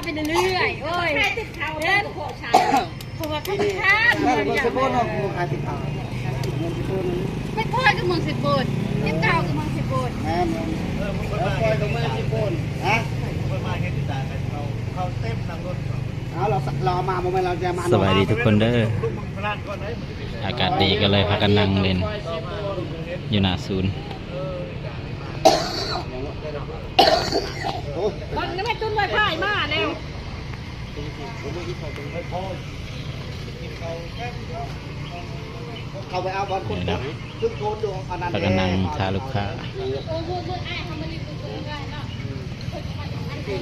ໄປເລື້ອຍໆ ໂອ້ຍ ຂາຍຕິດເຂົາເດ້ ເພາະວ່າເຂົາຂ້າມ ເມືອງເຊໂປນເນາະ ຂາຍຕິດເຂົາ ເມືອງເຊໂປນ ໄປໂພດກັບເມືອງເຊໂປນ ຕິດເຂົາກັບເມືອງເຊໂປນ ແມ່ນໆ ເອີ ເມືອງເຊໂປນ ຮະ ເຂົາ ເຂົາເຕັມຫຼັງລົດ ເອົາ ລາວ ລາວມາບໍ່ແມ່ນລາວຈະມາ ສະບາຍດີທຸກຄົນເດີ ອາກາດດີກໍເລີຍພາກັນນັ່ງຫຼິ້ນຢູ່ໜ້າສູນ ເບິ່ງນະແມ່ ຕຸ້ນໄວໄຟມາແລ້ວ ເຂົ້າໄປເອົາບ່ອນຄົນຕົກ ຄືໂຕດວງອັນນັ້ນ ພາກັນນັ່ງຖ້າລູກຄ້າ ເອີ ເບິ່ງ ເບິ່ງອ້າຍເຮົາມາຫຼິ້ນເບິ່ງເບິ່ງເນາະ ເ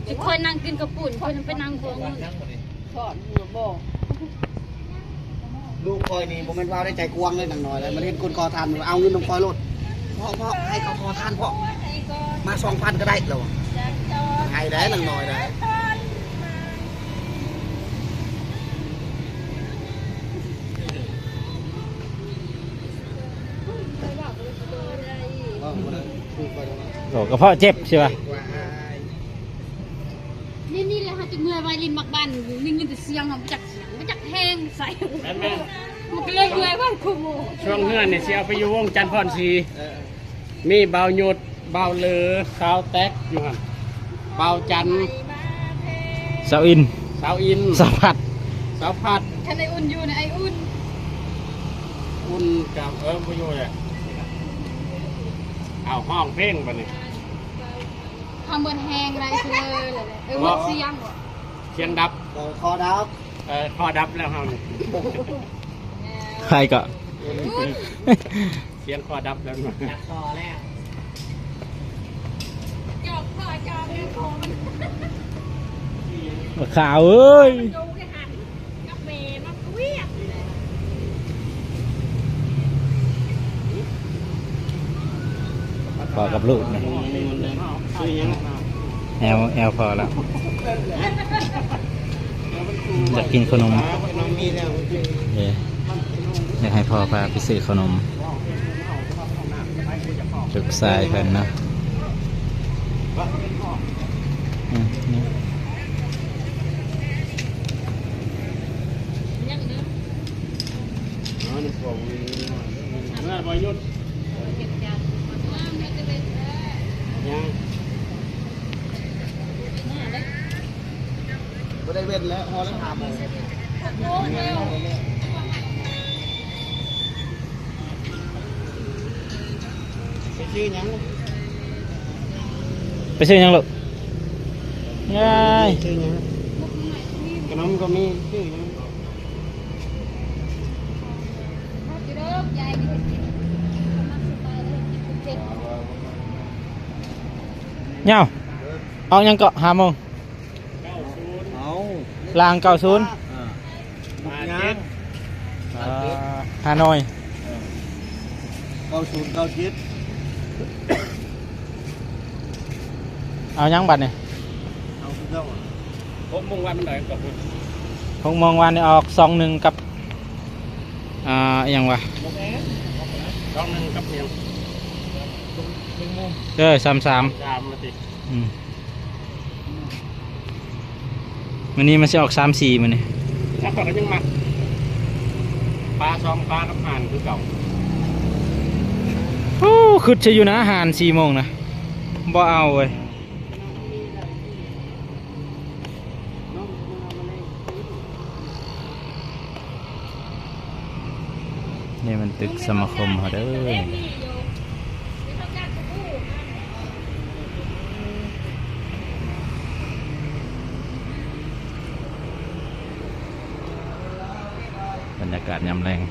ອີ. ຊິຄ່ອຍນັ່ງກິນເຂົ້າປຸ້ນ ຂ້ອຍນຳໄປນັ່ງຂອງ ສອນຢູ່ບໍ່ ລູກຂ້ອຍນີ້ບໍ່ແມ່ນວ່າໄດ້ໃຈກວ້າງເລີຍນາງນ້ອຍເລີຍ ມັນເຫັນຄົນຂໍທານ ເອົາເງິນນຳຂ້ອຍໂລດ ພໍ່ ພໍ່ ໃຫ້ເຂົາຂໍທານພໍ່ ມາສອງພັນກໍໄດ້ແລ້ວ ໃຫ້ໄດ້ນາງນ້ອຍໄດ້ ໂອ້ ກະເພາະເຈັບຊິວະ ນີ້ ນີ້ແຫຼະ ເຮົາຈະເມື່ອຍໄວຫຼິ້ນໝາກບັ້ນ ໄດ້ຍິນແຕ່ສຽງ ເຮົາບໍ່ຈັກສຽງ ບໍ່ຈັກແຮງໃສ່ ແມ່ນໆ ມັນກໍເລີຍເມື່ອຍໄວຄູ່ມື້ ຊ່ວງເຮືອນນີ້ຊິເອົາໄປຢູ່ວົງຈັນພອນສີ ເອີ ມີບ່າວຍຸດ ບ່າວເລີ ສາວແຕັກຢູ່ຫັ້ນ ບ່າວຈັນ ສາວອິນ ສາວອິນ ສາວພັດ ສາວພັດ ຄັນໄອອຸ່ນຢູ່ນະ ໄອອຸ່ນ ອຸ່ນກັບ ເອີ ບໍ່ຢູ່ແຫຼະ ເອົາ ຮ້ອງເພງບັດນີ້ ເຮົາໝົດແຮງໄດ້ເລີຍ ເອີ ໝົດສຽງບໍ່ ສຽງດັບ ເອີ ຄໍດັບ ເອີ ຄໍດັບແລ້ວເຮົານີ້ ໃຜກໍ ສຽງຄໍດັບແລ້ວ ດັບຄໍແລ້ວ ຈອກຄໍ ຈອກຄໍ ບັກຂາວເອີຍ ພໍ່ກັບລູກນີ້ ແອວ ແອວພໍ່ລະ ຢາກກິນເຂົ້າໜົມ ເອີ ຢາກໃຫ້ພໍ່ພາໄປຊື້ເຂົ້າໜົມ ລູກຊາຍເພິ່ນເນາະ ອືມ ບໍ່ໄດ້ເວັ້ນແລ້ວ ພໍແລ້ວ ຫ້າໂມງ ໄປຊື້ຫຍັງ ໄປຊື້ຫຍັງລູກ ຍາຍ ຊື້ຫຍັງ ຂະໜົມກໍມີ ຊື້ຫຍັງ ຍາວ ອອກຫຍັງເກາະ ຫ້າໂມງ ເອົ້າ ລາງເກົ້າສູນ ເອີ ໝາກຍາງ ອ່າ ຮ່າໂນ້ຍ ເກົ້າສູນ ເກົ້າເຈັດ ເອົາຫຍັງບັດນີ້ ເອົາຄືເກົ່າ ຫົກໂມງວານນີ້ອອກສອງໜຶ່ງກັບ ອ່າ ອີ່ຫຍັງວະ ສອງໜຶ່ງກັບອີ່ຫຍັງ ເອີ ສາມສາມ ສາມ ອືມ ມື້ນີ້ມັນຊິອອກສາມສີ່ມື້ນີ້ ແລ້ວຂ້ອຍກໍຍັງມັກ ປາສອງປາກັບຫ່ານຄືເກົ່າ ໂອ້ ຄຶດຊະຢູ່ນະ ຫ່ານສີ່ໂມງນະ ບໍ່ເອົາເວີຍ. ນີ້ມັນຕຶກສະມາຄົມເຮົາເດີ ບັນຍາກາດຍາມແລງ. ນ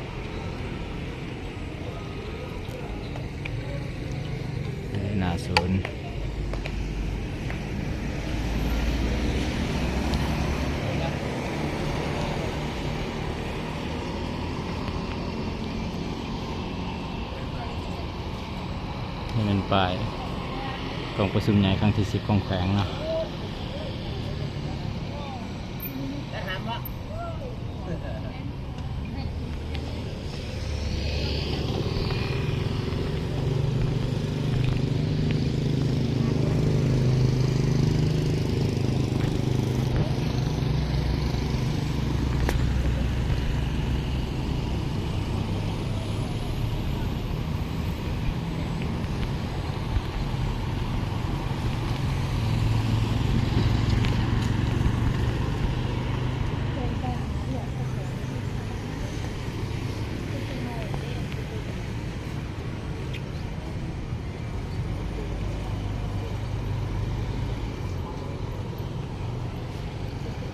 ີ້ໜ້າສູນ ນີ້ແມ່ນປ້າຍກອງປະຊຸມໃຫຍ່ຄັ້ງທີສິບຂອງແຂວງເນາະ.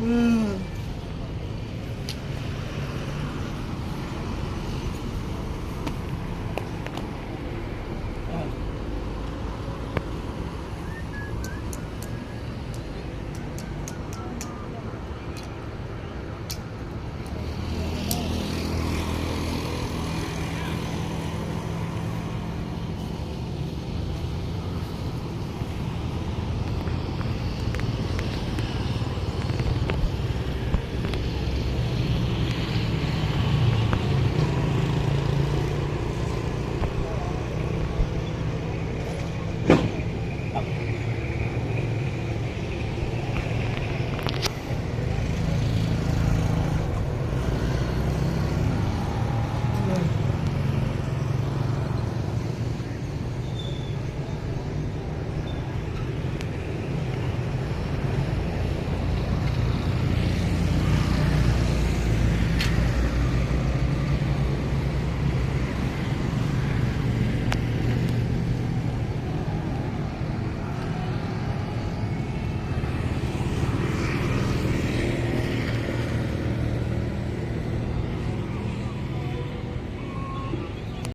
ອືມ